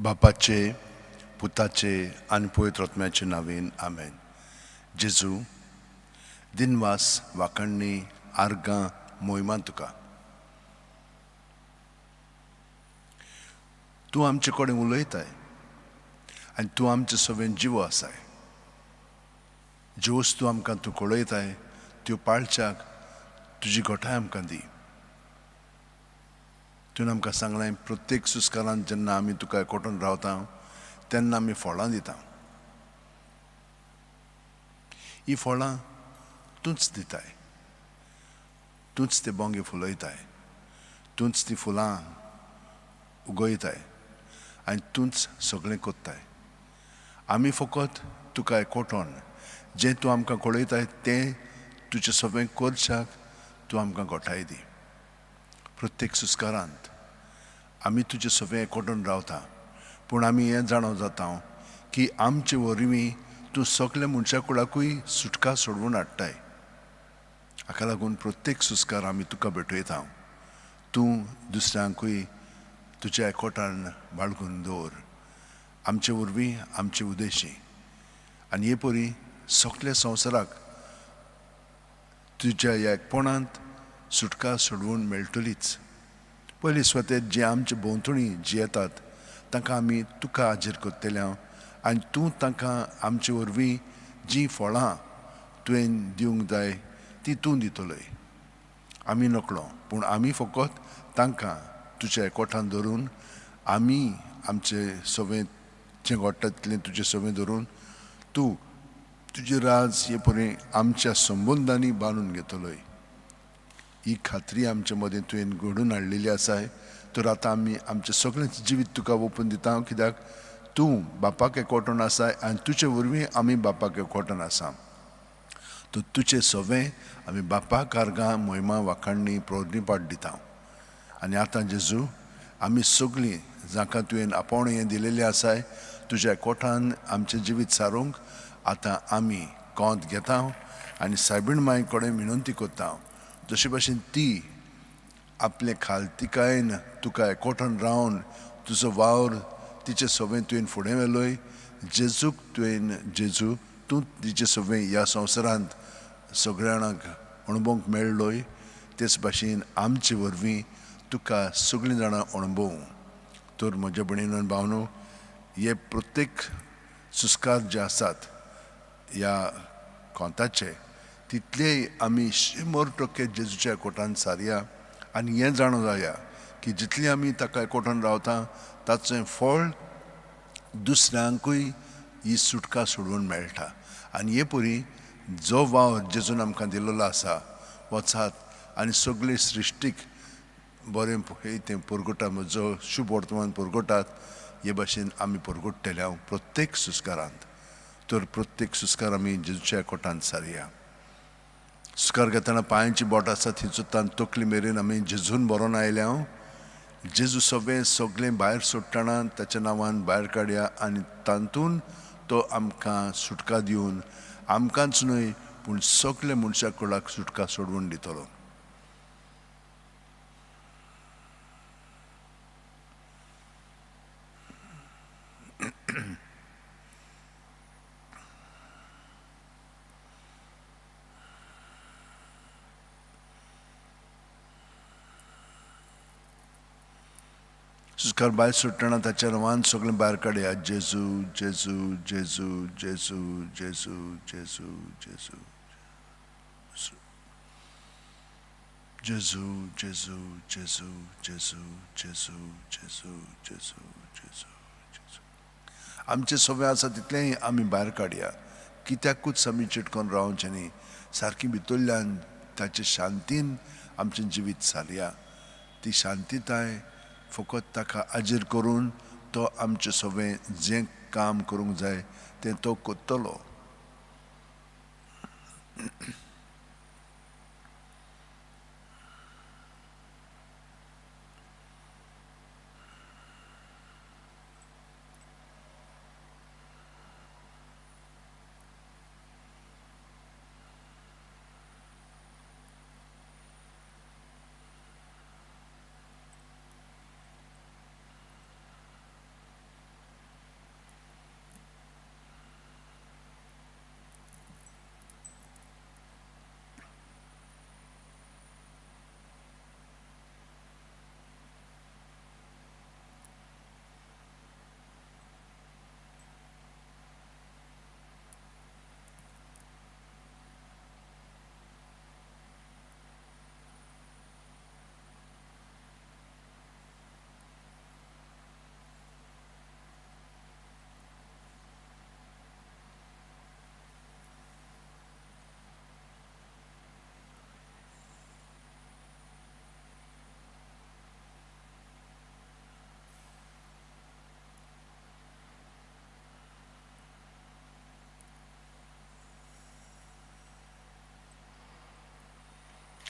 बापाचे, पुताचे आनी पवित्र आत्म्याचे नांवेन, आमेन. जेजू, दिनवास, वाखणणी, आर्गां, मोहिमा तुका. तूं आमचे कडेन उलयताय आनी तूं आमचे सवेन जिवो आसाय. ज्यो वस्तू आमकां तूं कळयताय त्यो पाळच्याक तुजी घोटाय आमकां दी. तुवें आमकां सांगलें, प्रत्येक सुस्कारांत जेन्ना आमी तुका एकवटून रावता तेन्ना आमी फळां दिता. ही फळां तूंच दिताय, तूंच ते बोंगे फुलयताय, तूंच ती फुलां उगयताय आनी तूंच सगळें कोत्ताय. आमी फकत तुका एकवटून जें तूं आमकां कळयताय तें तुजें सगळें करच्याक तूं आमकां गोठाय दी. प्रत्येक सुस्कारांत आमी तुजें सगळें एकवटून रावता, पूण आमी हें जाणो जाता की आमचे वरवीं तूं सगल्या मनशा कुळाकूय सुटका सोडवून हाडटाय. हाका लागून प्रत्येक सुस्कार आमी तुका भेटयता. तूं दुसऱ्यांकूय तुज्या एकवटान बाळगून दवर, आमचे वरवीं, आमचे उद्देशी. आनी हे परी सगल्या संवसाराक तुज्या ह्या एकपणांत सुटका सोडवून मेळटलीच. पयली स्वते जे आमचे भोंवतणी जियेतात तांकां आमी तुका हाजीर करतले आनी तूं तांकां आमचे वरवीं जीं फळां तुवें दिवंक जाय ती तूं दितलोय. आमी नकळो, पूण आमी फकत तांकां तुज्या एकवटान धरून आमी आमचे सवें जें घडटा तितलें तुजें सवें धरून तूं तुजें राज हे परी आमच्या संबंदांनी बांदून घेतलोय. ही खात्री आमचे मदें तुवें घडून हाडलेली आसाय. तर आतां आमी आमचें सगळें जिवीत तुका ओपून दिता, कित्याक तूं बापाक एकवटून आसाय आनी तुजे वरवीं आमी बापाक एकवटून आसा. तर तुजें सवें आमी बापाक आर्गां, मोहिमा, वाखाणणी, प्रोडणी पाठ दिता. आनी आतां जेजू, आमी सगळीं जांकां तुवें आपोवणें हें दिलेलें आसाय तुज्या एकवटान आमचें जिवीत सारूंक आतां आमी कोंत घेता आनी सायबीण माई कडेन विनंती करता, जशे भाशेन ती आपले खालतिकायेन तुका एकवटान रावन तुजो वावर तिचे सवें तुवें फुडें व्हेलोय. जेजूक तुवें, जेजू तूं तिचे सवें ह्या संवसारांत सगळ्या जाणांक अणभवंक मेळ्ळोय, तेच भाशेन आमचे वरवीं तुका सगळीं जाणां अणभवूं. तर म्हज्या भयणीन आनी भावनो, हे प्रत्येक सुस्कार जे आसात ह्या कोंताचे तितलेय आमी 100% जेजूच्या एकवटान सारया आनी हें जाणो जाया की जितलें आमी ताका एकवटान रावता ताचें फळ दुसऱ्यांकूय ही सुटका सोडून मेळटा. आनी हे परी जो वावर जेजून आमकां दिलेलो आसा, वचात आनी सगळे सृश्टीक बरें तें पुरगुटा, जो शुभ वर्तमान पुरगुटात, हे भाशेन आमी पुरगुट्टले हांव प्रत्येक सुस्कारांत. तर प्रत्येक सुस्कार आमी जेजूच्या एकवटान सारया. सुस्कार घेतना पांयांची बोट आसा थंयचो तकली मेरेन आमी जेजून बरोवन आयले हांव. जेजू सगळें सगळें भायर सोडटना ताच्या नांवान भायर काडया आनी तातूंत तो आमकां सुटका दिवन आमकांच न्हय पूण सगळे मनशा कुळाक सुटका सोडवून दितलो. सुस्कार भायर सोडटना ताच्या नांवान सगळें भायर काडया. जेजू, जेजू, जेजू, जेजू, जेजू, जेजू, जेजू, जेजू, जेजू, जेजू, जेजू, जेजू, जेजू, जेजू, जेजू, जेजू. आमचें सगळें आसा तितलेंय आमी भायर काडया. कित्याकूच आमी चिटकोन रावचें न्ही. सारकी भितरल्यान ताचे शांतीन आमचें जिवीत सारया. ती शांतीताय फकत ताका हाजीर करून तो आमचें सगळें जें काम करूंक जाय तें तो करतलो.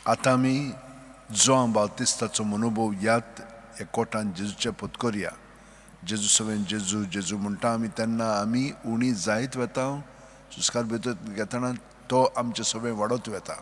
आतां आमी जोआंव बावतिस्ताचो मनोभव याद एकवटान जेजूचे पत्करया. जेजू सवें जेजू जेजू म्हणटा आमी तेन्ना आमी उणी जायत वता. सुस्कार भितर घेतना तो आमचे सवें वाडत वता.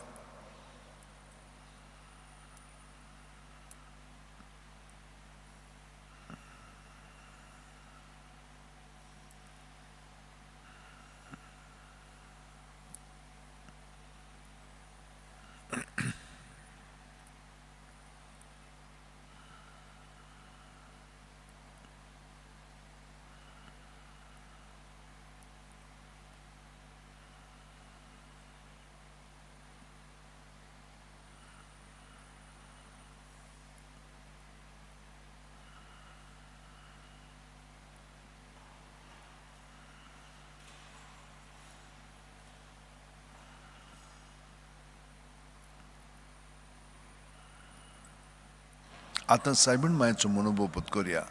आतां सायबीण मायेचो मनोभव पत्करया.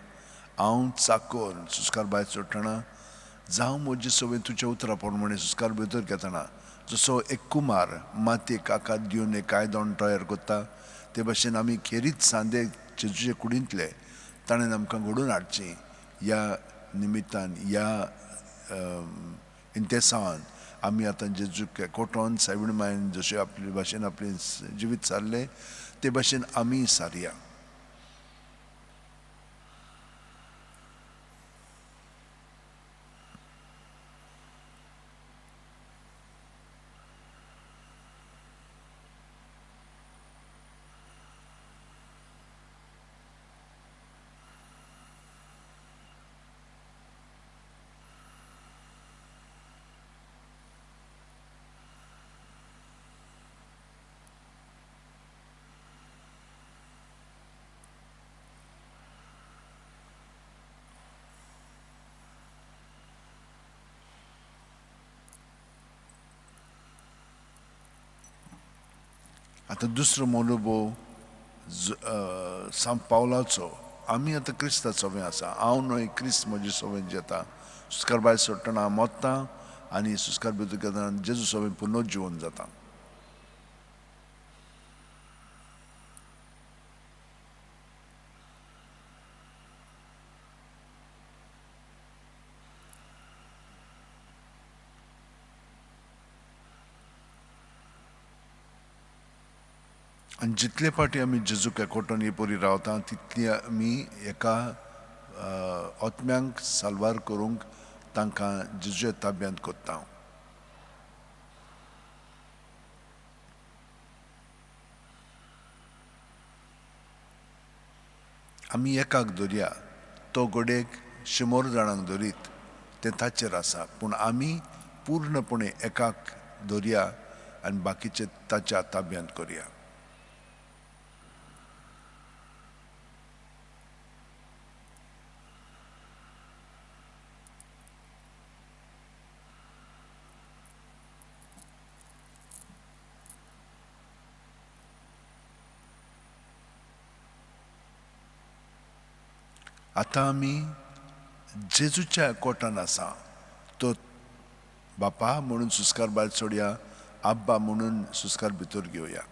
हांव चाकोर सुस्कार भायर सोडटना जावं म्हजे सवय तुज्या उतरां प्रमाणे सुस्कार भितर घेतना जसो एक कुमार मातयेक आकार दिवन एक आयदन तयार करता ते भाशेन आमी खेरीत सांदे जेजूचे कुडींतले ताणें आमकां घडोवन हाडची. ह्या निमित्तान ह्या इंतेसांवान आमी आतां जेजूक एकवटोन सायबीण मायेन जशें आपले भाशेन आपलें जिवीत सारलें ते भाशेन आमी सारया. आतां दुसरो मनोभव सांत पावलाचो. आमी आतां क्रिस्ता सवें आसा. हांव न्हय क्रिस्त म्हजे सवें जेता. सुस्कार भायर सोडटना हांव मोत्ता आनी सुस्कार भितर घेतना जेजू सवें पुनर्जिवन जाता. आनी जितले फावटी आमी जेजूक एकवटून हे परी रावता तितली आमी एका आत्म्यांक साल्वार करूंक तांकां जेजूच्या ताब्यांत करता. आमी एकाक धरया, तो घडयेक 100 जाणांक धरीत तें ताचेर आसा, पूण आमी पूर्णपणे एकाक धरया आनी बाकीचे ताच्या ताब्यांत करया. आतां आमी जेजूच्या कोटान आसा. तो बापा म्हणून सुस्कार भायर सोडया, आब्बा म्हणून सुस्कार भितर घेवया.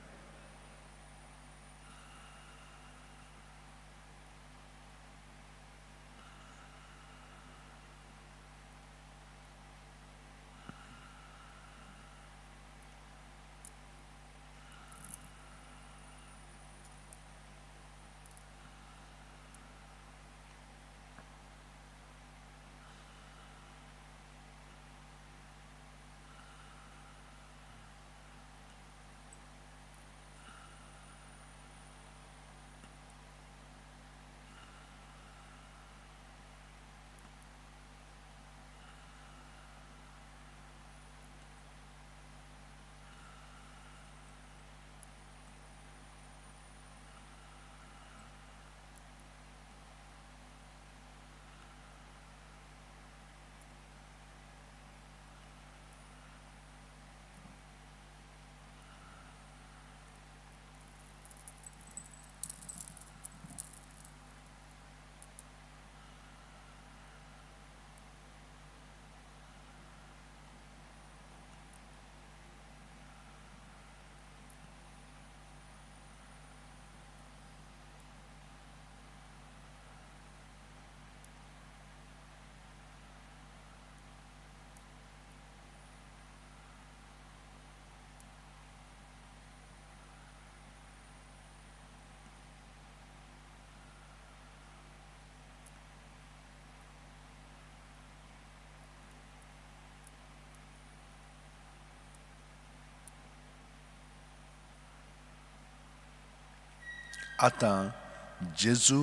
आतां जेजू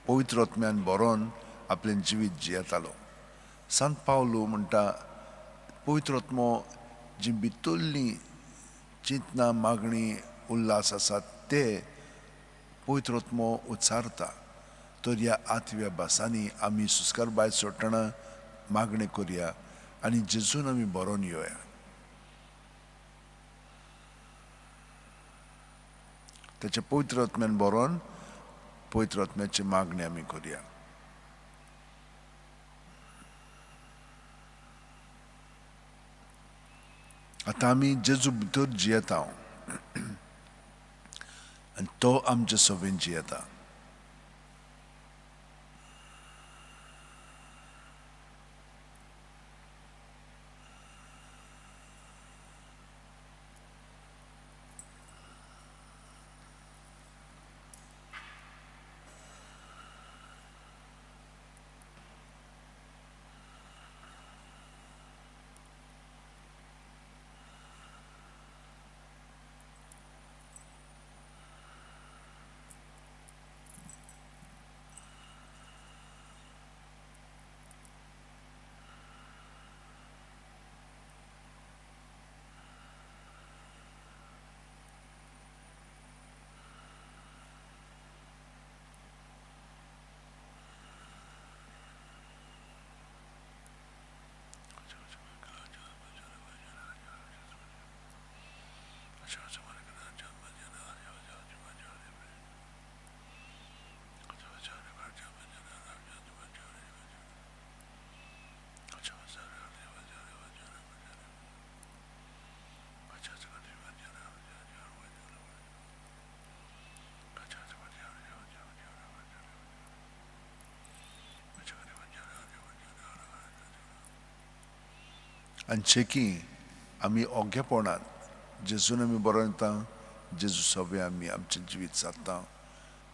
पवित्र आत्म्यान भरोन आपलें जिवीत जियेतालो. सांत पावलू म्हणटा, पवित्र आत्मो जी भितरलीं चिंतना, मागणी, उल्हास आसात ते पवित्र आत्मो उच्चारता. तर ह्या आठव्या भासांनी आमी सुस्कार भायर सोडटना मागणें करया आनी जेजून आमी बरोवन येवया. ताच्या पवित्र आत्म्यान बरोवन पवित्र आत्म्याची मागणी आमी करया. आतां आमी जेजू भितर जियेता आनी तो आमचे सवेन जियेता. आनी शेकी आमी ओगेपणान जेजून आमी बरोवन येता, जेजू सगळें आमी आमचें जिवीत सादता.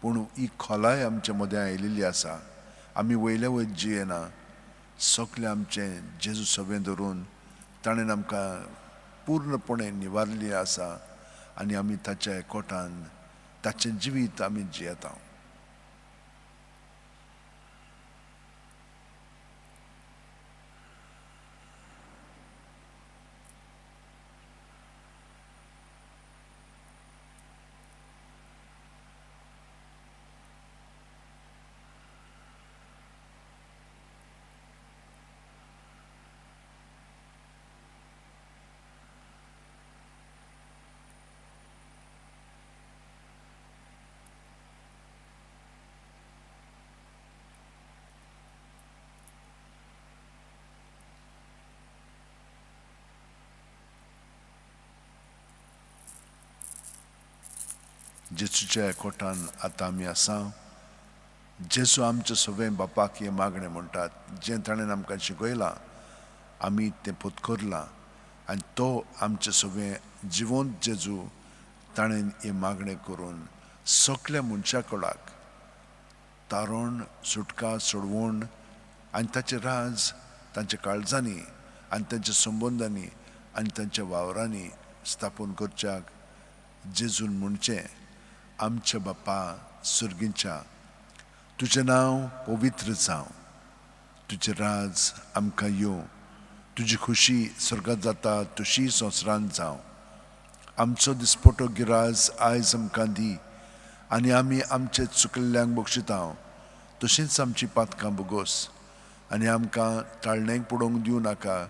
पूण ही खोलाय आमच्या मदें आयिल्ली आसा. आमी वयल्या वयर जियेना, सगळें आमचें जेजू सगळें धरून ताणें आमकां पूर्णपणे निवारली आसा आनी आमी ताच्या एकवटान ताचें जिवीत आमी जियेता. जेजूच्या एकवटान आतां आमी आसा. जेजू आमचे सगळें बापाक हें मागणें म्हणटात, जें ताणें आमकां शिकयलां आमी तें पोतकरलां आनी तो आमचे सगळें जिवंत जेजू ताणें हें मागणें करून सगल्या मनशा कडाक तारण, सुटका, सोडवण आनी ताचें राज तांच्या काळजांनी आनी तांच्या संबंदांनी आनी तांच्या वावरांनी स्थापन करच्याक जेजून म्हणचें, आमच्या बापा सुर्गींच्या, तुजें नांव पवित्र जावं, तुजें राज आमकां येवं, तुजी खुशी स्वर्गांत जाता तशी संवसारांत जावं. आमचो दिसपटो गिराज आयज आमकां दी आनी आमी आमचे चुकल्ल्यांक बक्षिता तशींच आमची पातकां बोगोस आनी आमकां ताळणेक पडोवंक दिवं नाका,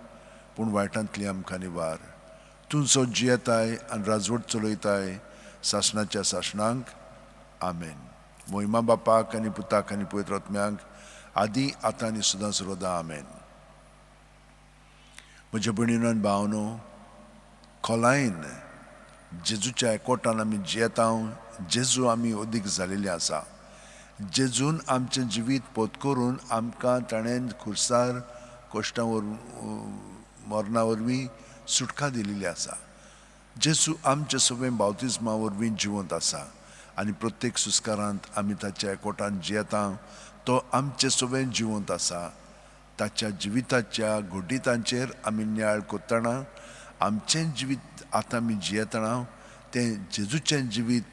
पूण वायटांतली आमकां निवार. तूं जो जियेताय आनी राजवट चलयताय सासणाच्या सासणांक, आमेन. मोहिमा बापाक आनी पुताक आनी पवित्र आत्म्यांक, आदी आतां आनी सदां सर्वदा, आमेन. म्हज्या भयणीनो आनी भावनो, खोलायेन जेजूच्या एकवटान आमी जियेता. जेजू आमी अदीक जालेली आसा. जेजून आमचें जिवीत पोत करून आमकां ताणें खुर्सार कश्टां मरणा वरवीं सुटका दिलेली आसा. जेजू आमचे सगळें बावतिज्मा वरवीं जिवंत आसा आनी प्रत्येक सुस्कारांत आमी ताच्या एकवटान जियेता. तो आमचे सगळें जिवंत आसा. ताच्या जिविताच्या घडितांचेर आमी नियाळ करतना आमचें जिवीत आतां आमी जियेतना तें जेजूचें जिवीत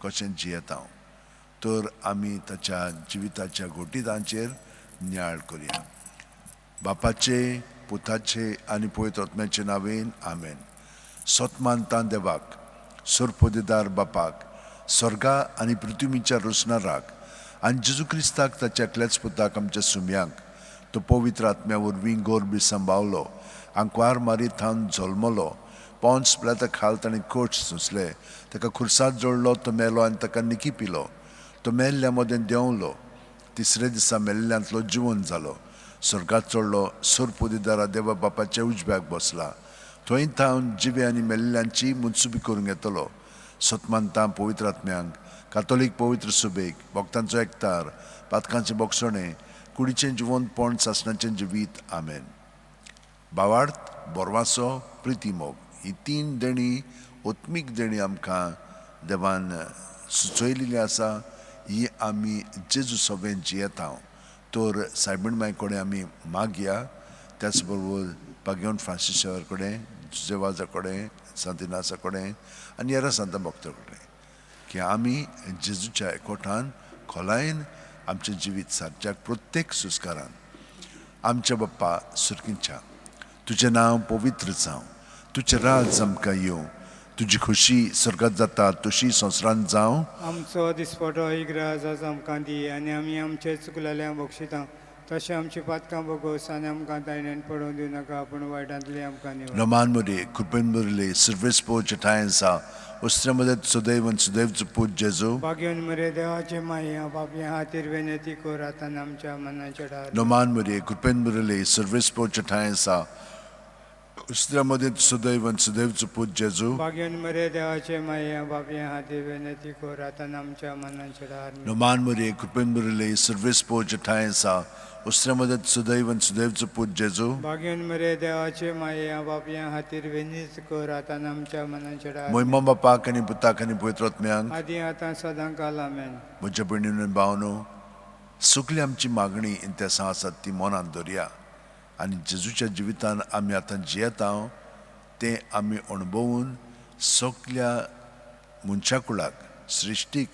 कशें जियेता. तर आमी ताच्या जिविताच्या घोटितांचेर नियाळ करुया. बापाचे, पुताचे आनी पवित्र आत्म्याचे नांवेन आमेन. सतमानता देवाक, सोरपोदेदार बापाक, स्वर्गा आनी पृथ्वीच्या रोसणाराक आनी जेजू क्रिस्ताक ताच्या एकल्याच पुताक आमच्या सुम्यांक, तो पवित्र आत्म्या वरवीं गोरबी सांबावलो, आंकवार मारी थावन जल्मलो, पोन्स प्लेता खाल ताणें कोच सोंसले, ताका खुर्साद जोडलो, तो मेलो आनी ताका निकी पिलो, तो मेल्ल्या मदें देंवलो, तिसरे दिसा मेल्ल्यांतलो जिवन जालो, स्वर्गात चडलो, सोरपोदेदारा देवा बापाच्या उजव्याक बसला, थंय थावन जिवे आनी मेल्ल्यांची मुनसुबी करूंक येतलो. सतमानता पवित्र आत्म्यांक, कातोलीक पवित्र सुबेक, भक्तांचो एकतार, पातकांचें बोगसणें, कुडीचें जिवंतपण, सासणाचें जिवीत. आमेन. भावार्थ, बोरवासो, प्रितीमोग ही तीन देणी, ओत्मीक देणी आमकां देवान सुचयलेली आसा. ही आमी जेजू सभेन जियेता तर सायबीण माय कडेन आमी मागया, त्याच बरोबर पागेवन फ्रांसीस कडेन, जुजेवाजा कडेन, सांतिनासा कडेन आनी हेर सांता भक्ता कडेन की आमी जेजूच्या एकवटान खोलायेन आमचें जिवीत सारच्याक प्रत्येक सुस्कारान. आमच्या बाप्पा सुरकींच्या, तुजें नांव पवित्र जावं, तुजें राज आमकां येवं, तुजी खोशी स्वर्गात जाता तशी संवसारांत जावं. आमचो दिसपटो इग्राज आज आमकां दी आनी आमी आमचे चुकलेल्या बक्षिता तशें आमची पातकां बगोस आनी आमकां तायण्यान पडोवन दिवं नाका, पूण वायटांतली आमकां निवळ. नमान मरे, कृपेन भरिल्ले, सर्वेस्पोर ठांय आसा, उस्त्रे मदत सदैव आनी सदैवचो पूत जेजू. भाग्योन मरे देवाचे माया पापया खातीर विनंती कर आतां आमच्या मनाच्या डार. नमान मरे, कृपेन भरिल्ले, सर्वेस्पोर ठांय आसा, उस्त्रे मदत सदैव आनी सदैवचो पूत जेजू. भाग्योन मरे देवाचे माया पापया खातीर विनंती कर आतां आमच्या मनाच्या डार. नमान मरे, कृपेन भरिल्ले, सर्वेस्पोर ठांय आसा, उस्त्रे मदत सदैव आनी सदैवचो पूत जेजू. भाग्योन मरे देवाचे माया पापया खातीर विनंती कर आतां आमच्या मनाच्या डार. मोहिमा बापाक आनी पुताक आनी पवित्र आत्म्यांक आदी आतां सदां काल. आमेन. म्हज्या भयणीन भावनो, सगळी आमची मागणी इंतेसां आसात ती मनांत दवरया आनी जेजूच्या जिवितान आमी आतां जियेता तें आमी अणभवून सगल्या मनशाकुळाक, सृश्टीक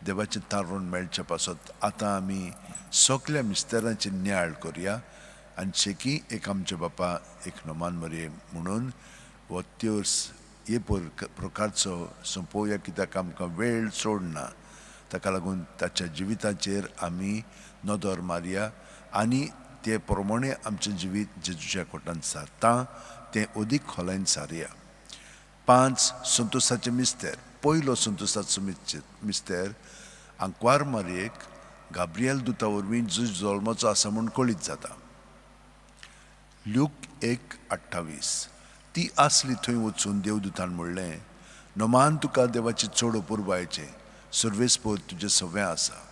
देवाचें तारून मेळचे पासत आतां आमी सगल्या मिस्तेरांचे नियाळ करुया आनी शेकी एक आमचे बापा एक नमान मरये म्हणून हो त्योर्स हे प्रकारचो सोंपोवया, कित्याक आमकां वेळ चड ना. ताका लागून ताच्या जिविताचेर आमी नदर मारया आनी ते प्रमाणे आमचें जिवीत जेजूच्या कोटान सारता तें अदीक खोलायेन सारया. 5 संतोसाचे मिस्तेर. पयलो संतोसाचो मिस्तेर, आंकवार मारयेक गाब्रियल दुता वरवीं जेजू जल्माचो आसा म्हूण कळीत जाता. ल्यूक 1:28. ती आसली थंय वचून देवदूतान म्हणलें, नमान तुका देवाची चड अपुरबायेचें, सर्वेस्पोर तुजें सवें आसा.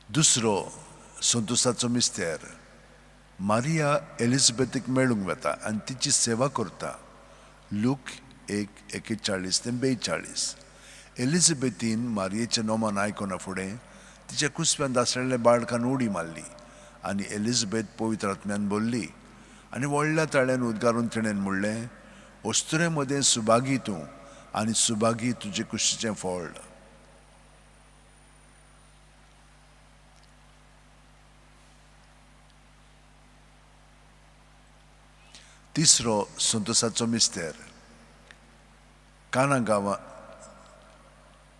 दुसरो संतोसाचो मिस्तेर, मारिया एलिझाबेथीक मेळूंक वता आनी तिची सेवा करता. ल्यूक 1:41 ते 42. एलिझाबेथीन मारियेचें नोमान आयकना फुडें तिच्या कुसव्यांत आसलेल्या बाळकान उडी मारली आनी एलिझाबेथ पवित्र आत्म्यान भरली आनी व्हडल्या ताळ्यान उद्गारून तिणें म्हणलें, अस्तुरे मदें सुभागी तूं आनी सुभागी तुजे कुशीचें फळ. तिसरो संतोसाचो मिस्तेर, काना गांवा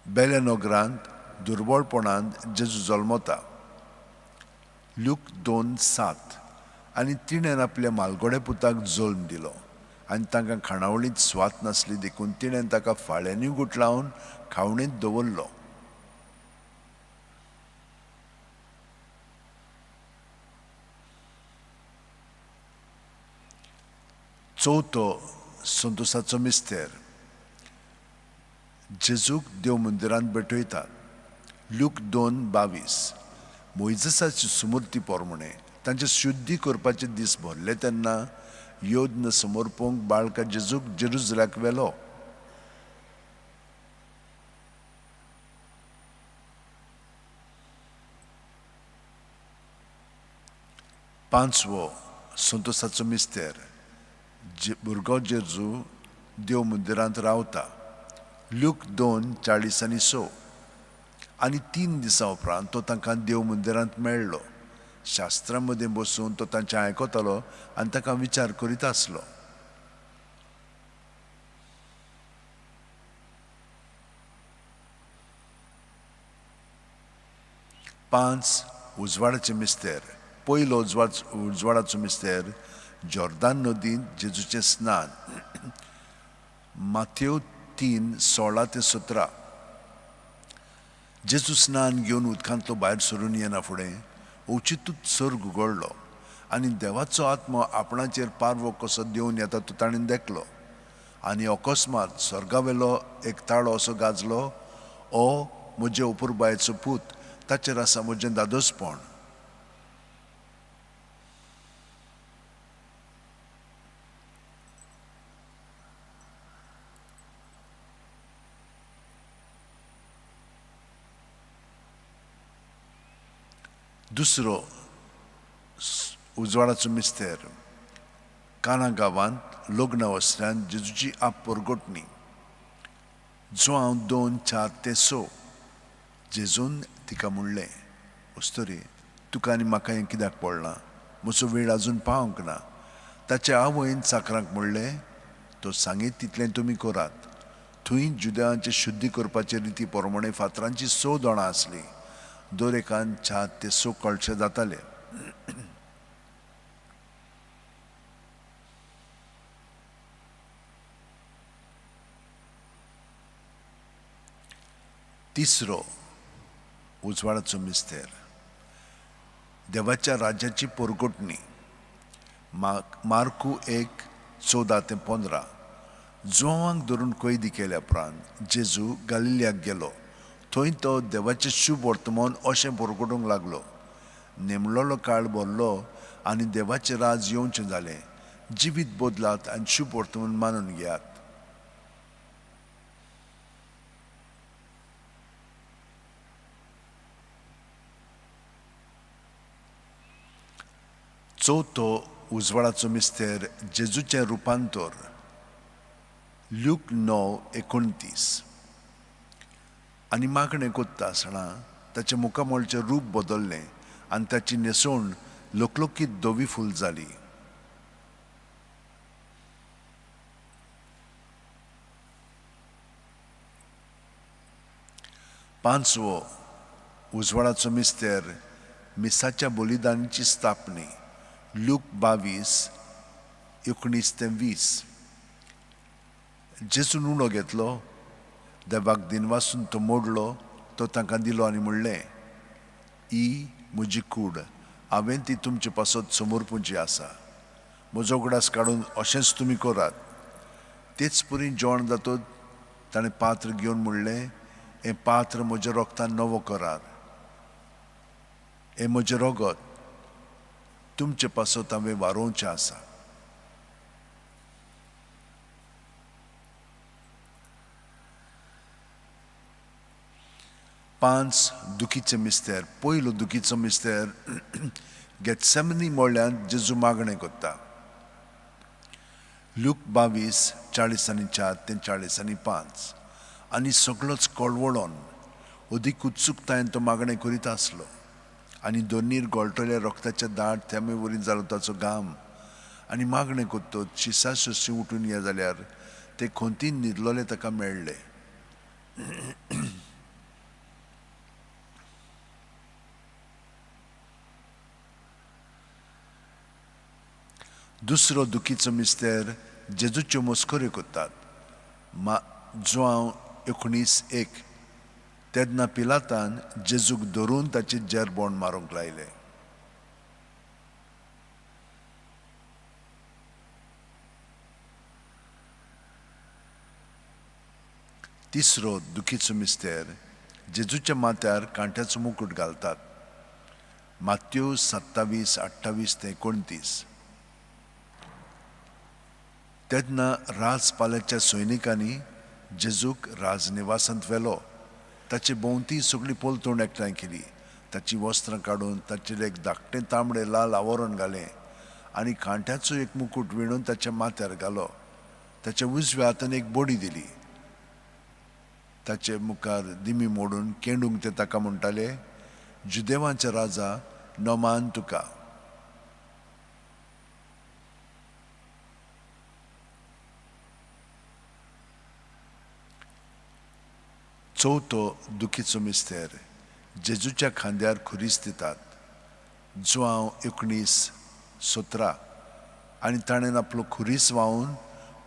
बेलेनोगरांत दुर्बळपणांत जेजू जल्मता. ल्यूक 2:7. आनी तिणें आपल्या मालगोड्या पुताक जल्म दिलो आनी तांकां खाणावळींत स्वात नासली देखून तिणें ताका फाळ्यांनी गुठलावन खावणेंत दवरलो. चवथो संतोसाचो मिस्तेर, जेजूक देव मंदिरांत भेटयता. ल्यूक 2:22. मोयजेसाची सुमूर्ती पोरमणे तांचे शुद्धी करपाचे दीस भरले तेन्ना योद्न समर्पूंक बाळका जेजूक जेरुजलाक व्हेलो. पांचवो संतोसाचो मिस्तेर, भुरगो जेजू देव मंदिरांत रावता. ल्यूक 2:40-6. आनी 3 दिसां उपरांत तो तांकां देव मंदिरांत मेळ्ळो. शास्त्रां मदीं बसून तो तांचें आयकतालो आनी तांकां विचार करीत आसलो. पांच उजवाडाचे मिस्तेर. पयलो उजवाडाचो मिस्तेर जॉर्दान नदींत जेजूचें स्नान. माथेव 3:16-17. जेजू स्नान घेवन उदकांतलो भायर सरून येना फुडें अवचितूच सर्ग उगडलो आनी देवाचो आत्मो आपणाचेर पारवो कसो देंवन येता तो ताणें देखलो. आनी अकस्मात सर्गावेलो एक ताळो असो गाजलो, ओ म्हजे अपुरबायेचो पूत, ताचेर आसा म्हजें दादोसपण. दुसरो उजवाडाचो मिस्तेर काना गांवांत लग्न वसऱ्यान जेजूची आप परगटणी. जुआंव 2:4-6. जेजून तिका म्हणलें, अस्तुरी, तुका आनी म्हाका हें कित्याक पडलां? म्हजो वेळ आजून पावंक ना. ताचे आवयन चाकरांक म्हणलें, तो सांगीत तितलें तुमी करात. थंय जुदेवांचे शुद्धी करपाचे रिती प्रमाणे फातरांची 6 दोणां आसलीं. दर एकान 4 ते 6 कळशे जाताले. तिसरो उजवाडाचो मिस्तेर देवाच्या राज्याची परगटणी. मार्कू 1:14-15. जुआंवांक धरून कैदी केल्या उपरांत जेजू गालिलियाक गेलो. थंय तो देवाचें शुभ वर्तमान अशें परगटूंक लागलो. नेमलोलो काळ भरलो आनी देवाचें राज येवचें जालें. जिवीत बदलात आनी शुभ वर्तमान मानून घेयात. चवथो उजवाडाचो मिस्तेर जेजूचें रुपांतर. ल्यूक 9:29. आनी मागणें कोत्ता आसतना ताचें मुखामळचें रूप बदल्लें आनी ताची न्हेसवण लकलकीत धवी फूल जाली. पांचवो उजवाडाचो मिस्तेर मिसाच्या बलिदानाची स्थापणी. ल्यूक 22:19-20. जेजून उणो घेतलो, देवाक दिनवासून तो मोडलो, तो तांकां दिलो आनी म्हणलें, ही म्हजी कूड, हांवें ती तुमचे पासत समर्पूंची आसा. म्हजो उगडास काडून अशेंच तुमी करात. तेच परी जेवण जातच ताणें पात्र घेवन म्हणलें, हें पात्र म्हज्या रोगतान नवो करार, हें म्हजें रोगत तुमचे पासत हांवें वारोवचें आसा. पांच दुखीचे मिस्तेर. पयलो दुखीचो मिस्तेर गेत्सेमनी मोळ्यांत जेजू मागणें करता. ल्यूक 22:44-45. आनी सगळोच कळवळोन अदीक उत्सुकतायेन तो मागणें करीत आसलो. आनी दोनीर गळटल्या रोगताच्या दाट थेंबे वरी जालो ताचो घाम. आनी मागणें करतच शिसा सोशी उठून ये जाल्यार ते खोंतीन न्हिदलोले ताका मेळ्ळे. दुसरो दुखीचो मिस्तेर जेजूच्यो मस्कऱ्यो करतात. जुआंव 19:1. तेन्ना पिलातान जेजूक धरून ताचे जेरबोण मारूंक लायलें. तिसरो दुखीचो मिस्तेर जेजूच्या माथ्यार कांट्याचो मुकूट घालतात. मात्यो 27:28-29. तेन्ना राजपाल्याच्या सैनिकांनी जेजूक राजनिवासांत व्हेलो. ताचे भोंवती सगळी पलतोण एकठांय केली. ताची वस्त्रां काडून ताचेर एक धाकटें तांबडें लाल आवरण घालें आनी कांट्याचो एक मुकूट विणून ताच्या माथ्यार घालो. ताच्या उजव्या हातान एक बडी दिली. ताचे मुखार दिमी मोडून केंडूंक ते ताका म्हणटाले, जुदेवांचे राजा, नमान तुका. चवथो दुखीचो मिस्तेर, जेजूच्या खांद्यार खुरीस दितात. जुआंव 19:17. आनी ताणें आपलो खुरीस व्हांवून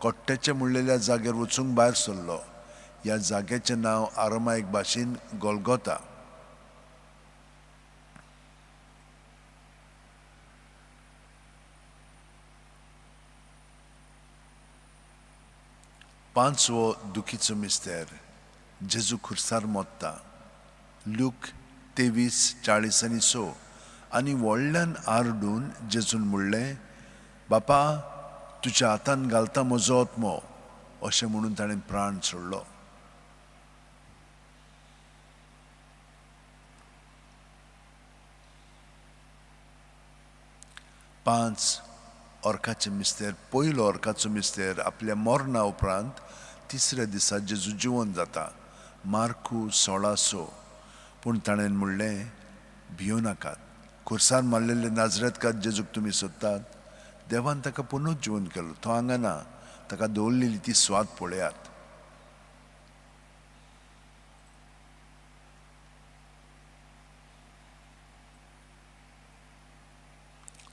कोट्ट्याच्या म्हणलेल्या जाग्यार वचूंक भायर सरलो. ह्या जाग्याचें नांव आरमायक भाशेन गोलगोता. पांचवो दुखीचो मिस्तेर, जेजू खुर्सार मोत्ता. लूक 23:40-6. आनी व्हडल्यान आरडून जेजून म्हणलें, बापा, तुज्या हातान घालता म्हजो आत्मो. अशें म्हणून ताणें प्राण सोडलो. पांच अर्काचे मिस्तेर, पयलो अर्काचो मिस्तेर, आपल्या मरणा उपरांत तिसऱ्या दिसा जेजू जिवन जाता. मार्कू 16:6. पूण ताणें म्हणलें, भियो नाकात, खुर्सार मारलेले नाजरेतकार जेजूक तुमी सोदतात. देवान ताका पुनूच जिवन केलो, तो हांगा ना, ताका दवरलेली ती स्वाद पळयात.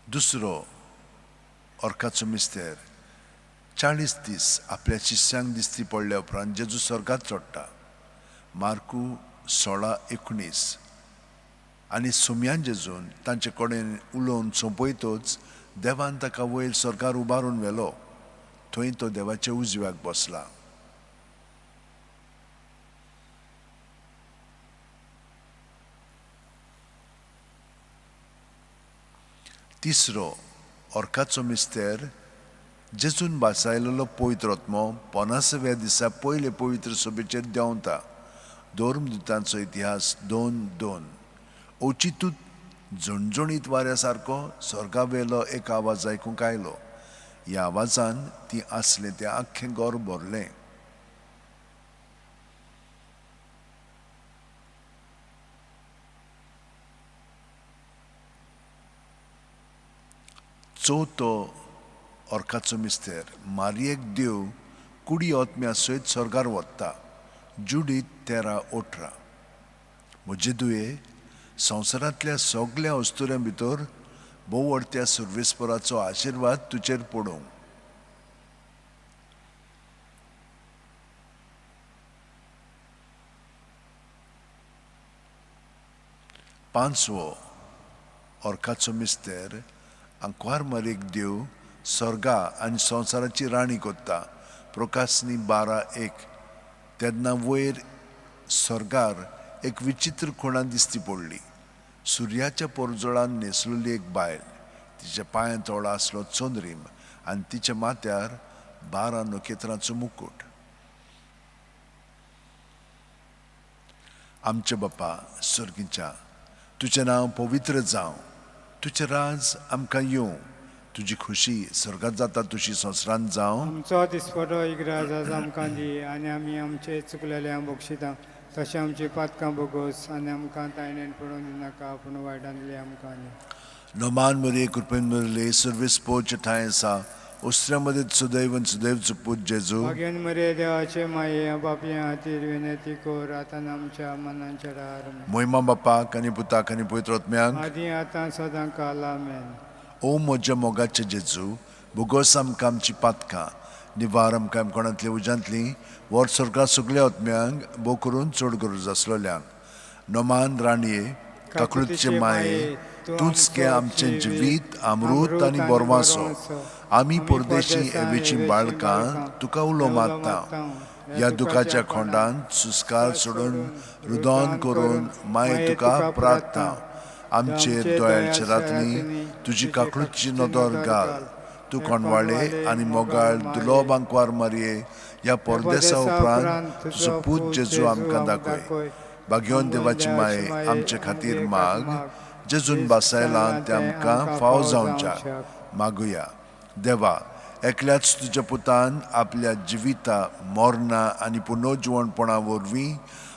दुसरो अर्काचो मिस्तेर, 40 दीस आपल्या शिष्यांक दिसती पडल्या उपरांत जेजू स्वर्गात चडटा. मार्कू 16:19. आनी सुम्यान जेजून तांचे कडेन उलोवन सोंपयतच देवान ताका वयर स्वर्गार उबारून व्हेलो. थंय तो देवाच्या उजव्याक बसला. तिसरो अर्काचो मिस्तेर, जेजून भासायलेलो पवित्र आत्मो 50व्या दिसा पयले पवित्र सभेचेर देंवता. धर्मदूतांचो इतिहास 2:2. अवचितूच झणझणीत वाऱ्या सारको स्वर्गावेलो एक आवाज आयकूंक आयलो. ह्या आवाजान ती आसलें तें आख्खें घर भरलें. चवथो अर्काचो मिस्तेर, मारयेक देव कुडी आत्म्या सयत स्वर्गार वता. जुडीत 13:18. म्हजे दुये, संवसारांतल्या सगल्या अस्तुऱ्यां भितर भोवडत्या सुर्वेस्पराचो आशिर्वाद तुजेर पडूं. पांचवो अर्काचो मिस्तेर, आंकवार मारयेक देव स्वर्गा आनी संवसाराची राणी कोत्ता. प्रकाशनी 12:1. तेन्ना वयर स्वर्गार एक विचित्र खुणा दिसती पडली. सुर्याच्या पोरजोळान न्हेसलेली एक बायल, तिच्या पांयां तोळा आसलो चंद्रीम आनी तिच्या माथ्यार 12 नखेत्रांचो मुकूट. आमचे बापा स्वर्गीच्या, तुजें नांव पवित्र जावं, तुजें राज आमकां येवं, तुजी खुशी स्वर्गात जाता तुजी संवसारांत जावं. आमचो दिसपटो इग्राज आज आमकां दी आनी आमी आमचे चुकलेले बक्षिता तशें आमची पातकां भोगोस आनी आमकां तायणेन पडोवन दिनाका, पूण वायटांतली आमकां न्ही. नमान मरिये, कृपेन भरिल्ले, सर्वेस पोवचे ठांय आसा, उस्त्र्या मदीं सुदैव सुदैवचो पूत जेजू. भाग्यान मरिये देवाचे माये, पापयां खातीर विनंती कर आतां आमच्या मनांच्या रार. मोहिमा बापाक आनी पुताक आनी पवित्र आत्म्याक, आदी आतां सदां काल. आमेन. ओ म्हज्या मोगाचे जेजू, भोगोस आमकां आमची पातकां, निवार आमकां कोणांतली उज्यांतली, वर स्वर्गा सगल्या आत्म्यांक, भोव करून चड गरज आसलेल्यांक. नमान राणये, काकृतीचे माये, तूंच गे आमचें जिवीत, अमृत आनी बोरवासो. आमी परदेशी एवेची बाळकां तुका उलो मारता. ह्या दुखाच्या खोंडांत सुस्कार सोडून रुदन करून माये तुका प्रार्थना. आमचेर दोळ्याच्या रातनी तुजी काकळूची नदर घाल. तूं कोणवाळे आनी मोगाळ दुलोब आंकवार मारये, ह्या परदेसा उपरांत तुजो पूत जेजू आमकां दाखय. भाग्योन देवाची माये आमचे खातीर माग, जेजून बासायलां तें आमकां फाव जावच्याक. मागुया. देवा, एकल्याच तुज्या पुतान आपल्या जिविता, मरणा आनी पुनर्जिवणपणा वरवीं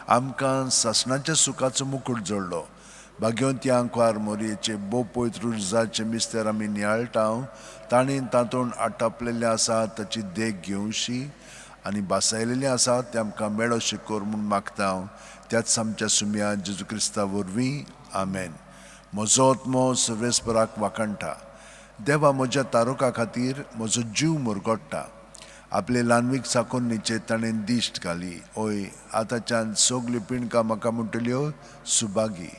आमकां सासणाच्या सुखाचो मुकूट जोडलो. भाग्यवंती आंकवार मोरयेचे भोव पवित्र उर्जाचे मिस्तेर आमी नियाळटा, ताणें तातूंत आटापलेलें आसा ताची देख घेवशी आनी भासायलेलें आसा तें आमकां मेळोशें कर म्हूण मागता हांव त्याच आमच्या सुम्या जेजू क्रिस्ता वरवीं. आमेन. म्हजो आत्मो सर्वेस्पराक वाखाणटा. देवा, म्हज्या तारुका खातीर म्हजो जीव मुरगोडटा. आपले ल्हानवीक साकून निचे ताणें दिश्ट घाली. ओय, आतांच्यान सगल्यो पिणकां म्हाका म्हणटल्यो सुभागी.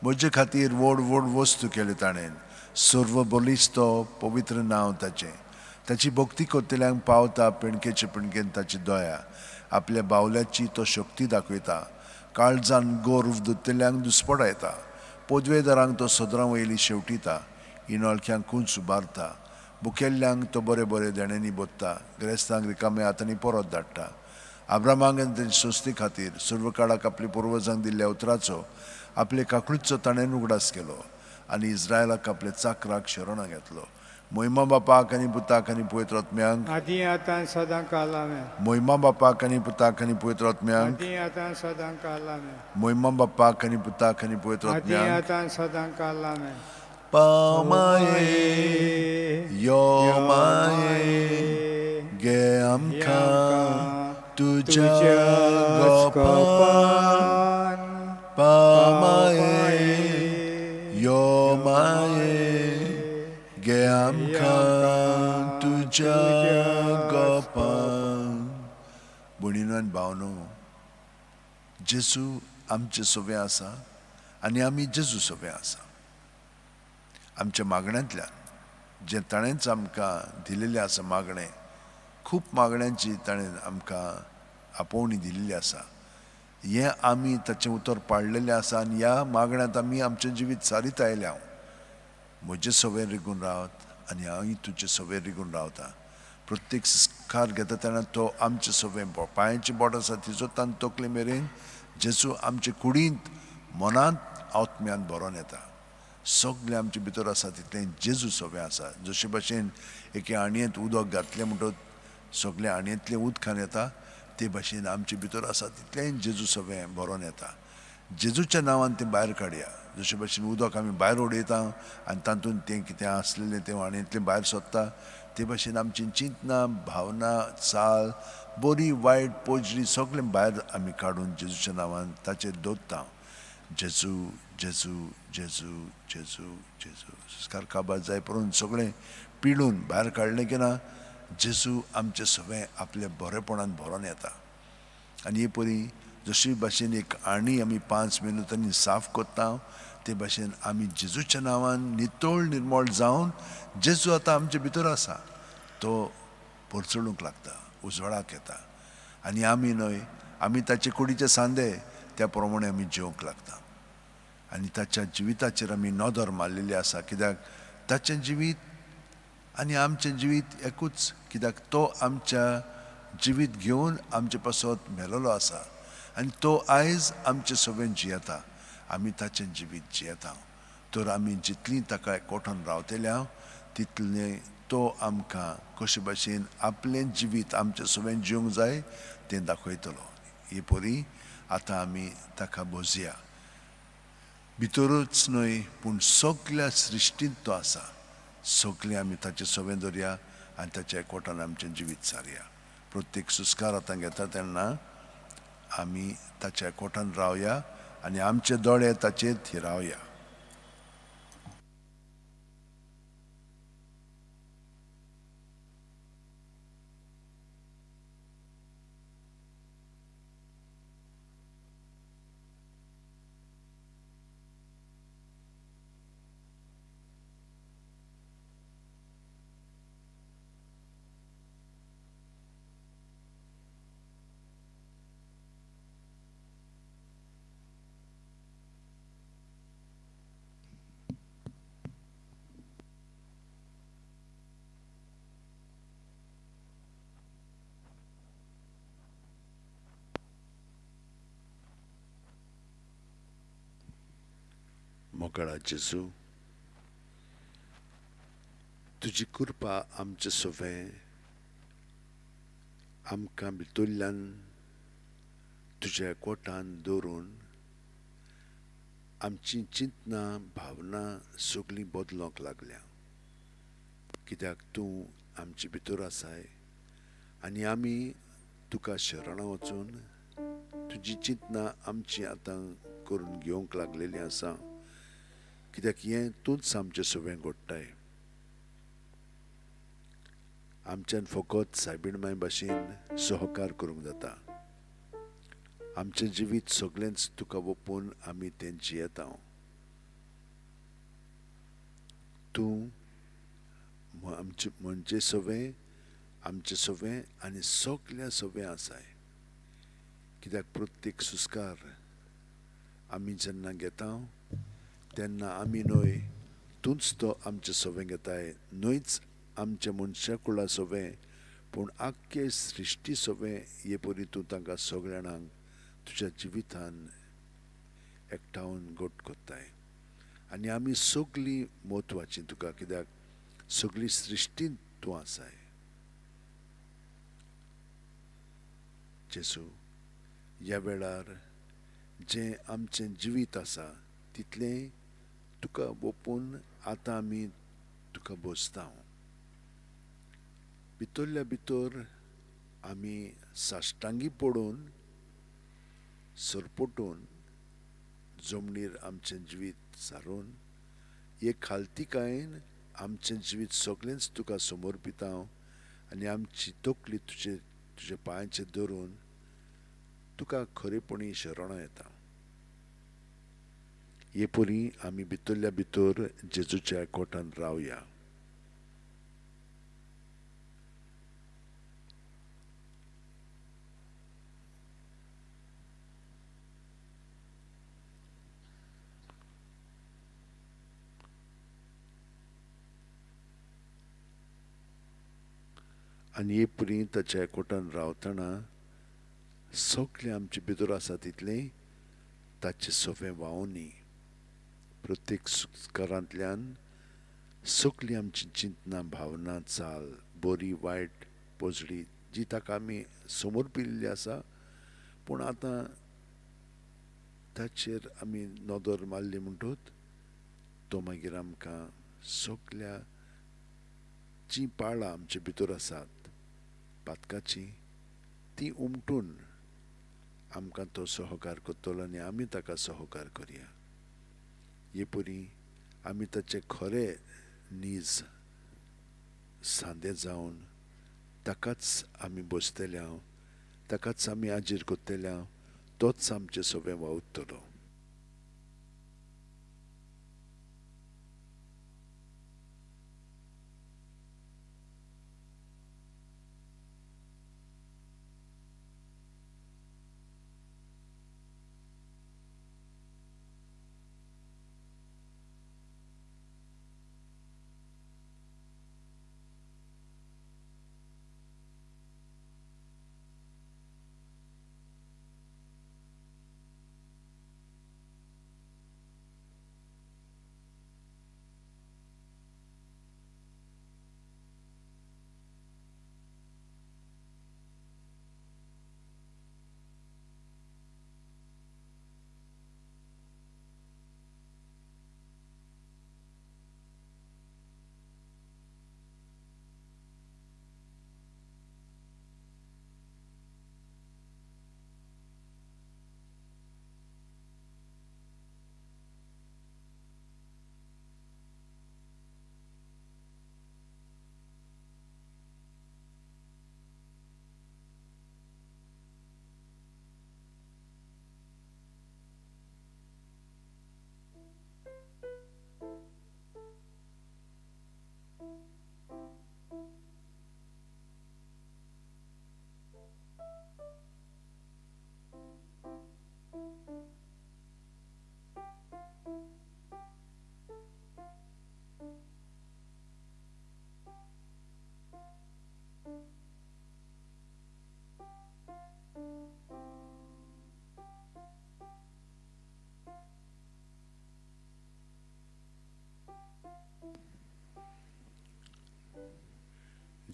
म्हजे खातीर व्हड व्हड वस्तू केल्यो ताणें. सर्व बलिश्ट तो पवित्र नांव ताचें. ताची भक्ती करतल्यांक पावता पिणकेचे पिणकेन ताची दया. आपल्या बावल्याची तो शक्ती दाखयता. काळजान गोर्व दवरतल्यांक दुस्पडायता. पदवेदारांक तो सदरां वयली शेवटिता. इनोळख्यांक कुंच उबारता. भुकेल्ल्यांक तो बरे बरे देण्यांनी बोत्ता. गिरेस्तांक रिकाम्या हातांनी परत धाडटा. आब्रामाक आनी तांचे संस्थे खातीर सर्व काळाक आपल्या पुर्वजांक दिल्ल्या उतराचो आपले काकळूचो ताणें उगडास केलो आनी इस्रायलाक आपल्या चाकराक शरणां घेतलो. मोहिमा बापाक आनी पुताक आनी पवित्र आत्म्यांक, आदी आतां सदां काल आमेन. मोहिमा बापाक आनी पुताक आनी पवित्र आत्म्यांक, आदी आतां सदां काल आमेन. मोहिमा बापाक आनी पुताक आनी पवित्र आदी आत्म्यांक. आतां सदां काल आमेन. पामाये यो माये गे आमकां तुज्या गोपान. पामाये यो माये गे आमकां तुज्या गोपान. भयणीनो आनी भावनो, जेजू आमचे सोबे आसा आनी आमी जेजू सोबे आसा. आमच्या मागण्यांतल्यान जें ताणेंच आमकां दिलेलें आसा मागणें, खूब मागण्यांची ताणें आमकां आपोवणी दिल्ली आसा. हें आमी ताचें उतर पाळलेलें आसा आनी ह्या मागण्यांत आमी आमचें जिवीत सारीत आयल्या. हांव म्हजें सवय रिगून रावत आनी हांवूय तुजें सवय रिगून रावता. प्रत्येक संस्कार घेता तेन्ना तो आमचें सवय पांयाचें बोट आसा तिचो तान तकले मेरेन जेजू आमचे कुडींत, मनांत, आत्म्यांत भरोन येता. सगळें आमचे भितर आसा तितलें जेजू सवय आसा. जशे भाशेन एके आणयेंत उदक घातलें म्हणटकच सगळें आणयेंतलें उदकान येता, ते भाशेन आमचे भितर आसा तितलें जेजू सवय भरोन येता. जेजूच्या नांवान तें भायर काडया. जशे भाशेन उदक आमी भायर उडयता आनी तातूंत तें कितें आसलेलें तें आणयेंतलें भायर सोदता, ते भाशेन आमची चिंतना, भावना, चाल, बरी वायट पोजडी सगळें भायर आमी काडून जेजूच्या नांवान ताचेर दवरता. जेजू जेजू जेजू जेजू जेजू. संस्कार काबार जाय पडून सगळें पिळून भायर काडलें की ना, जेजू आमचें सगळें आपल्या बरेपणान भरोन येता. आनी हे परी जशी भाशेन एक आणी आमी 5 मिनुटांनी साफ करता, ते भाशेन आमी जेजूच्या नांवान नितळ निर्मळ जावन जेजू आतां आमचे भितर आसा, तो परचळूंक लागता, उजवाडाक येता. आनी आमी न्हय, आमी ताचे कुडीचे सांदे, त्या प्रमाणे आमी जेवंक लागता. आनी ताच्या जिविताचेर आमी नदर मारलेली आसा, कित्याक ताचें जिवीत आनी आमचें जिवीत एकूच, कित्याक तो आमच्या जिवीत घेवन आमचे पासत मेलोलो आसा आनी तो आयज आमचे सगळें जियेता. आमी ताचें जिवीत जियेता. तर आमी जितलीं ताका एकवटान रावतल्या तितलें तो आमकां कशे भाशेन आपलें जिवीत आमचें सगळें जिवंक जाय तें दाखयतलो. हे परी आतां आमी ताका बोजया. भितरूच न्हय पूण सगल्या सृश्टींत तो आसा. सगळें आमी ताचें सगळें दवरया आनी ताच्या एकवटान आमचें जिवीत सारया. प्रत्येक संस्कार आतां घेता तेन्ना आमी ताच्या एकवटान रावया आनी आमचे दोळे ताचेर थिरावया. मोकळा जेजू, तुजी कृपा आमचे सवें आमकां भितरल्यान तुज्या कोटान दवरून आमची चिंतना भावना सगळीं बदलोंक लागल्या, कित्याक तूं आमचे भितर आसाय आनी आमी तुका शरणां वचून तुजी चिंतना आमची आतां करून घेवंक लागलेली आसा, कित्याक हें तूंच आमचें सवें घडटाय. आमच्यान फकत सायबीण माय भाशेन सहकार करूंक जाता. आमचें जिवीत सगळेंच तुका ओपून आमी तें जियेता. तूं आमचे म्हणजे सवें, आमचें सवें आनी सगल्या सवें आसाय, कित्याक प्रत्येक सुस्कार आमी जेन्ना घेता तेन्ना आमी न्हय तूंच तो आमचें सवें घेताय, न्हयच आमच्या मनशा कुळा सवें पूण आख्खे सृश्टी सवें हे परी तूं तांकां सगळ्यांक तुज्या जिवितान एकठावन गोट कोत्ताय. आनी आमी सगळीं म्हत्वाचीं तुका, कित्याक सगळी सृश्टींत तूं आसाय. जेजू, ह्या वेळार जें आमचें जिवीत आसा तितलें तुका ओपून आतां आमी तुका बसता. भितरल्या भितर आमी साश्टांगी पडून सरपटून जमनीर आमचें जिवीत सारून एक खालतिकायेन आमचें जिवीत सगळेंच तुका समर्पिता आनी आमची तकली तुजे तुज्या पांयाचेर धरून तुका खरेपणी शरणां येता. हे परी आमी भितरल्या भितर जेजूच्या कोटान रावया. आनी हे परी ताच्या कोटान रावतना सगळें आमचे भितर आसा तितलें ताचें सवें व्हांवनी. प्रत्येक संस्कारांतल्यान सगळीं आमची चिंतना भावना चाल बरी वायट पोजडी जी ताका आमी समर्पिल्ली आसा, पूण आतां ताचेर आमी नदर मारली म्हणटूच तो मागीर आमकां सगल्या जीं पाळां आमचे भितर आसात पातकाची ती उमटून आमकां तो सहकार करतलो आनी आमी ताका सहकार करया. हे परी आमी ताचे खरे नीज सांदे जावन ताकाच आमी बसतले, ताकाच आमी आजीर करतले, तोच आमचें सवें वावुरतलो.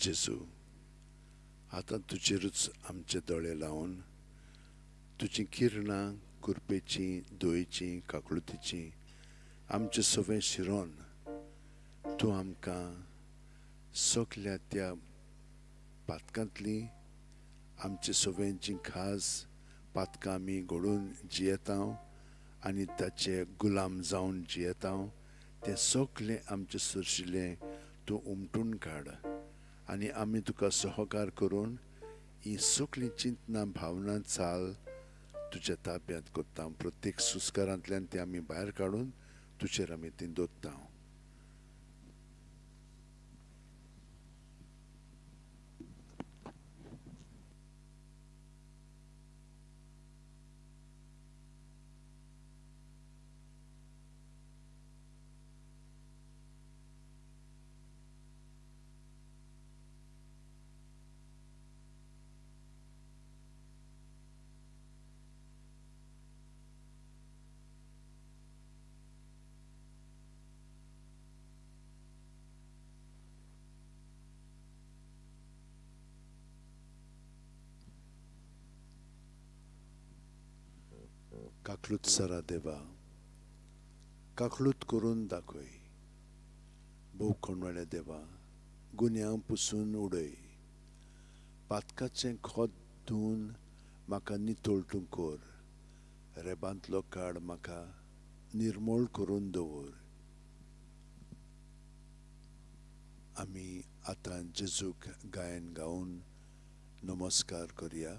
जेजू, आतां तुजेरूच आमचे दोळे लावन तुजीं किरणां कुरपेचीं, दोयेचीं, काकळुतीचीं आमचे सवें शिरोन तूं आमकां सगल्या त्या पातकांतली आमचे सवें जीं खास पातकां आमी घडोवन जियेता आनी ताचे गुलाम जावन जियेता तें सगलें आमचें सरशिल्लें तूं उमटून काड आनी आमी तुका सहकार करून ही सगळीं चिंतनां भावना चाल तुज्या ताब्यांत करता. प्रत्येक सुस्कारांतल्यान ती आमी भायर काडून तुजेर आमी ती दवरता. काकलूत सरा देवा, काकलूत करून दाखय. भोव कोणवाड्या देवा, गुन्यांव पुसून उडय. पातकाचें खोत धुवन म्हाका नितळ तूं कर. रेबांतलो काड म्हाका निर्मोळ करून दवर. आमी आतां जेजूक गायन गावन नमस्कार करया.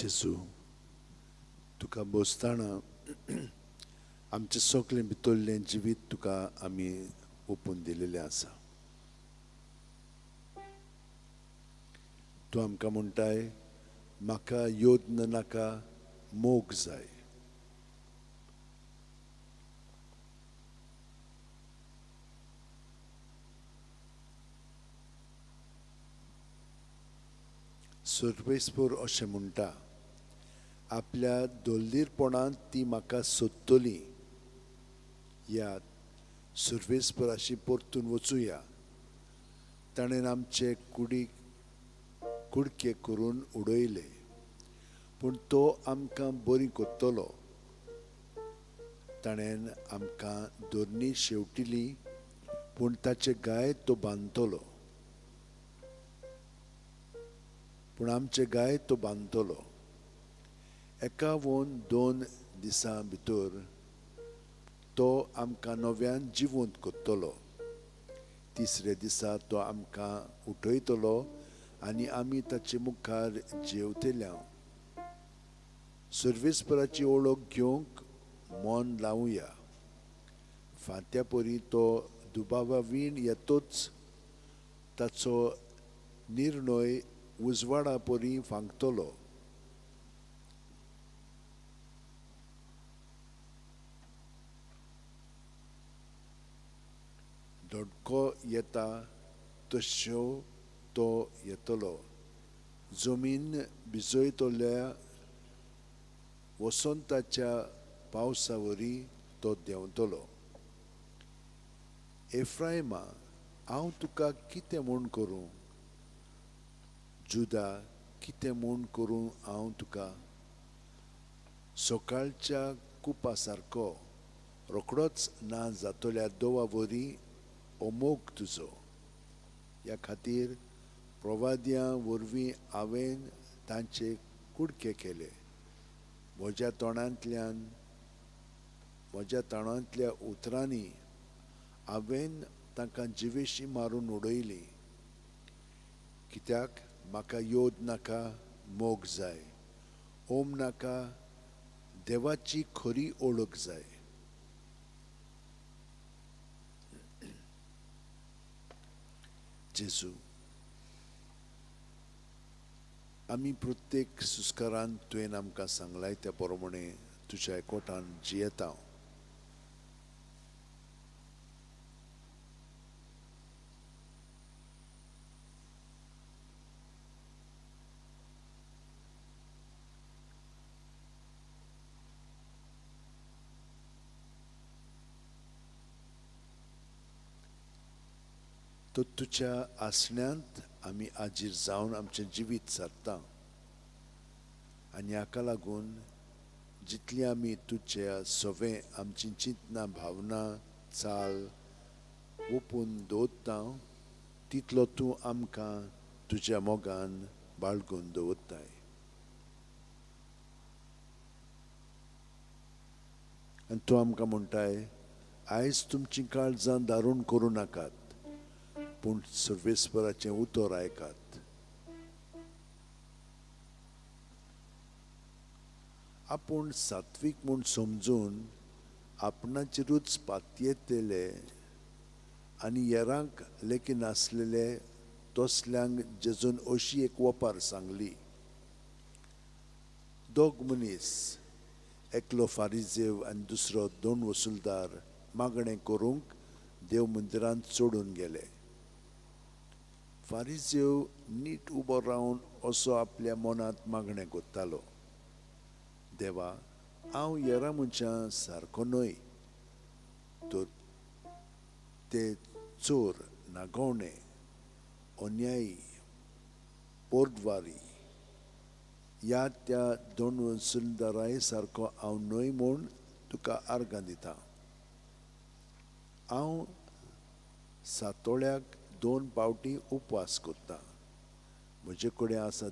जेजू, तुका बसतना आमचें सगळें भितरलें जिवीत तुका आमी ओपून दिलेलें आसा. तूं आमकां म्हणटाय, म्हाका योद्न नाका, मोग जाय. सर्वेस्पर अशें म्हणटा, आपल्या दोल्लीरपणांत ती म्हाका सोदतली. ह्या सर्वेस्पराशी परतून वचुया. ताणें आमचे कुडीक कुडके करून उडयले, पूण तो आमकां बरी करतलो. ताणें आमकां दोरणी शेवटिली, पूण ताचे गाय तो बांदतलो, पूण आमचे गाय तो बांदतलो. 51 दिसां भितर तो आमकां नव्यान जिवंत करतलो. तिसऱ्या दिसा तो आमकां उठयतलो आनी आमी ताचे मुखार जेवतले. सर्वेस्पराची ओळख घेवंक मन लावया. फांत्या परी तो दुबावा वीण येतोच, ताचो निर्णय उजवाडा परी फांकतलो. धडको येता तश्यो तो येतलो. जमीन भिजयतल्या वसंताच्या पावसा वरी तो देंवतलो. एफ्रायमा, हांव तुका कितें म्हूण करूं? जुदा, कितें म्हूण करूं हांव तुका? सकाळच्या कुपा सारको रोखडोच ना जातल्या दोवा वरी अमोग तुजो. ह्या खातीर प्रवाद्यां वरवीं हांवें तांचे कुडके केले. म्हज्या तोंडांतल्या उतरांनी हांवें तांकां जिवेशी मारून उडयली. कित्याक म्हाका योद नाका, मोग जाय. ओम नाका, देवाची खरी ओळख जाय. जेजू, आमी प्रत्येक सुस्कारान तुवें आमकां सांगलाय त्या प्रमाणे तुज्या एकवटान जियेता. तो तुज्या आसण्यांत आमी आजीर जावन आमचें जिवीत सारता आनी हाका लागून जितली आमी तुज्या सवें आमची चिंतना, भावना, चाल ओपून दवरता तितलो तूं आमकां तुज्या मोगान बाळगून दवरताय. आनी तूं आमकां म्हणटाय, आयज तुमचीं काळजां दारून करूं नाकात, पूण सर्वेस्पराचें उतर आयकात. आपूण सात्वीक म्हूण समजून आपणाचेरूच पातयेतले आनी हेरांक लेखिनासलेले तसल्यांक जेजून अशी एक वपार सांगली. दोग मनीस, एकलो फारिजेव आनी दुसरो दोन वसुलदार, मागणें करूंक देव मंदिरांत चडून गेले. फारिजेव नीट उबो रावन असो आपल्या मनांत मागणें करतालो, देवा, हांव हेरां मनशां सारको न्हय, तर ते चोर, नागोवणे, अन्यायी, पोरद्वारी ह्या त्या दोन वसुलदाराय सारको हांव न्हय म्हूण तुका आर्गां दिता. हांव सातोळ्याक 2 पावटी उपवास करता. म्हजे कडेन आसा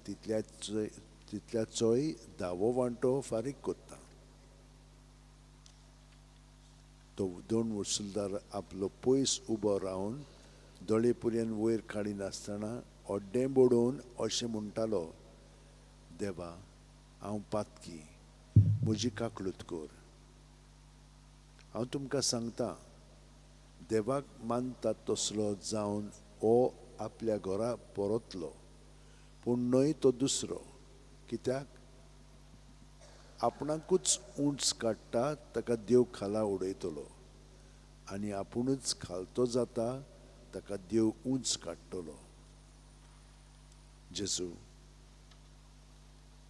तितल्याचोय धावो वांटो फारीक करता. तो दोन वसुलदार आपलो पयस उबो रावन दोळे पर्यंत वयर काडिनासतना अड्डें बडोवन अशें म्हणटालो, देवा, हांव पातकी, म्हजी काकळूत कर. हांव तुमकां सांगता, देवाक मानता तसलो जावन हो आपल्या घरा परतलो, पूण न्हय तो दुसरो. कित्याक आपणाकूच उंच काडटा ताका देव खाला उडयतलो, आनी आपुणूच खालतो जाता ताका देव उंच काडटलो. जेजू,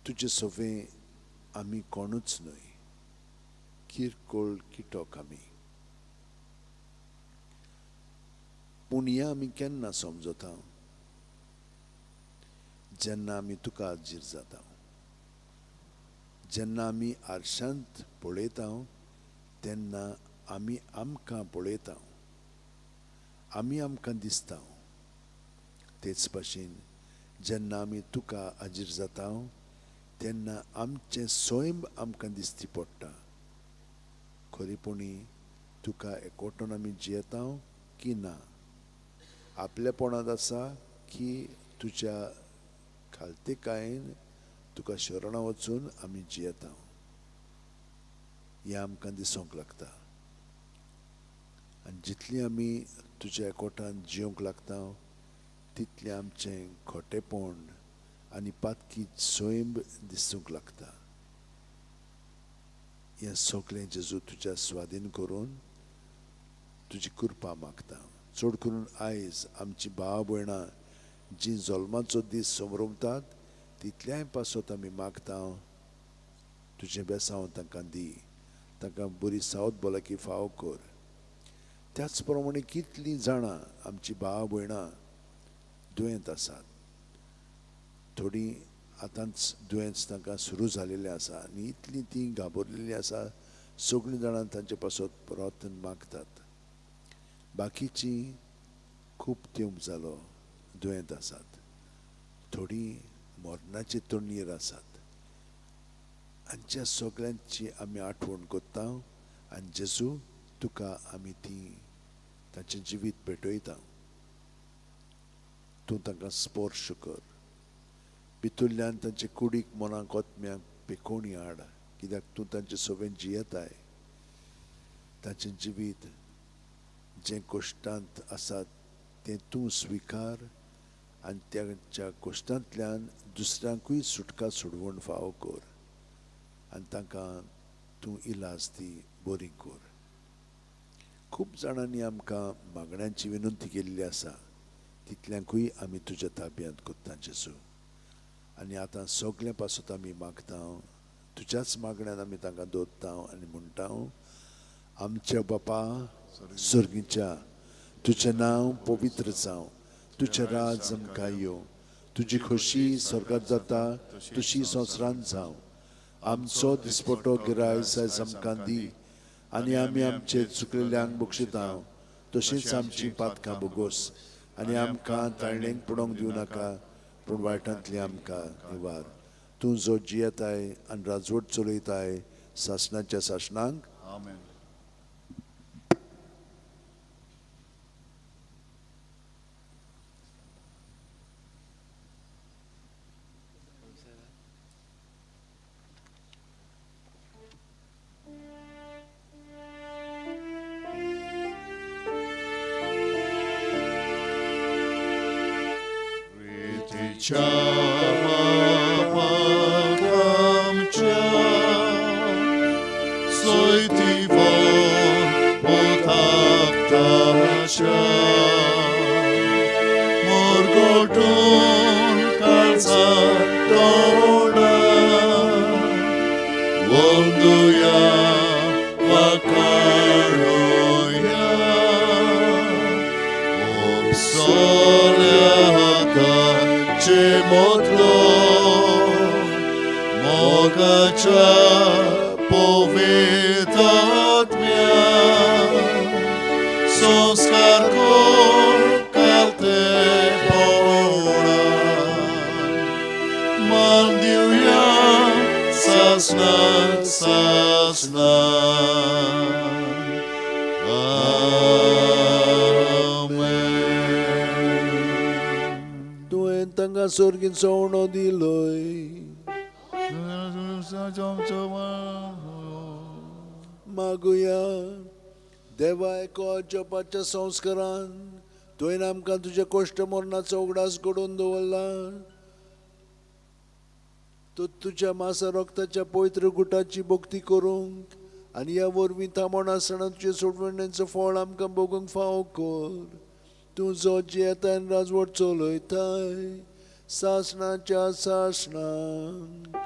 तुजे सवें आमी कोणूच न्हय, किरकोळ किटक आमी. पूण हें आमी केन्ना समजता? जेन्ना आमी तुका हाजीर जाता, जेन्ना आमी आरशांत पळयता तेन्ना आमी आमकां पळयता, आमी आमकां दिसता। तेच भाशेन जेन्ना आमी तुका हाजीर जाता तेन्ना आमचें सैम आमकां दिसती पडटा। खरेपणी तुका एकवटून आमी जियेता की ना, आपलेपणांत आसा की तुज्या खालतेकायेन तुका शरणां वचून आमी जियेता, हें आमकां दिसूंक लागता। आनी जितली आमी तुज्या एकवटान जिवंक लागता तितलें आमचें खोटेपण आनी पातकी सैम दिसूंक लागता। हें सगळें जेजू तुज्या स्वाधीन करून तुजी कृपा मागता। चड करून आयज आमची भाव भयणां जीं जल्माचो दीस समरमतात तितल्याय पासत आमी मागता तुजें बेसांव तांकां दी, तांकां बरी सावत भलायकी फाव कर। त्याच प्रमाणे कितलीं जाणां आमची भाव भयणां दुयेंत आसात, थोडीं आतांच दुयेंस तांकां सुरू जालेलें आसा आनी इतलीं तीं घाबरलेलीं आसा, सगळीं जाणां तांचे पासत प्रार्थना मागतात। बाकीचीं खूब तेंप जालो दुयेंत आसात, थोडीं मरणाचे तणयेर आसात। हांच्या सगळ्यांची आमी आठवण करता आनी जेजू तुका आमी ती तांचें जिवीत भेटयता। तूं तांकां स्पर्श कर, भितरल्यान तांचे कुडीक मनाक आत्म्याक पेकोवणी हाड, कित्याक तूं तांचे सवें जियेताय। तांचें जिवीत जें कश्टांत आसा तें तूं स्विकार आनी तांच्या कश्टांतल्यान दुसऱ्यांकूय सुटका सोडवण फावो कर आनी तांकां तूं इलाज दी, बरी कर। खूब जाणांनी आमकां मागण्यांची विनंती केल्ली आसा, तितल्यांकूय आमी तुज्या ताब्यांत करता जेजू। आनी आतां सगळें पासत आमी मागता, तुज्याच मागण्यान आमी तांकां दवरता आनी म्हणटा, आमच्या बापा सर्गीच्या, तुजें नांव पवित्र जावं, तुजें राज आमकां येवं, तुजी खोशी स्वर्गांत जाता तशी संवसारांत जावं। आमचो दिसपटो गिरायस आयज आमकां दी आनी आमी आमचे चुकलेल्यांक बक्षिता तशींच आमची पातकां बोगोस आनी आमकां ताळणेक पडोवंक दिवं नाका, पूण वायटांतली आमकां निवार। तूं जो जियेताय आनी राजवट चलयताय सासणाच्या सासणांक, आमेन। स्वर्गीचो उणो दिलोय, मागुया देवा एका जपाच्या संस्कारान तुवें आमकां तुज्या कश्ट मरणाचो उगडास घडोवन दवरला। तूं तुज्या मासा रक्ताच्या पवित्र गुटाची भक्ती करूंक आनी ह्या वरवीं थांबोन आसतना तुजे सोडवणेचो फळ आमकां भोगूंक फावो कर। तूं जो जियेताय आनी राजवट चलयताय सासणाच्या सासणाक,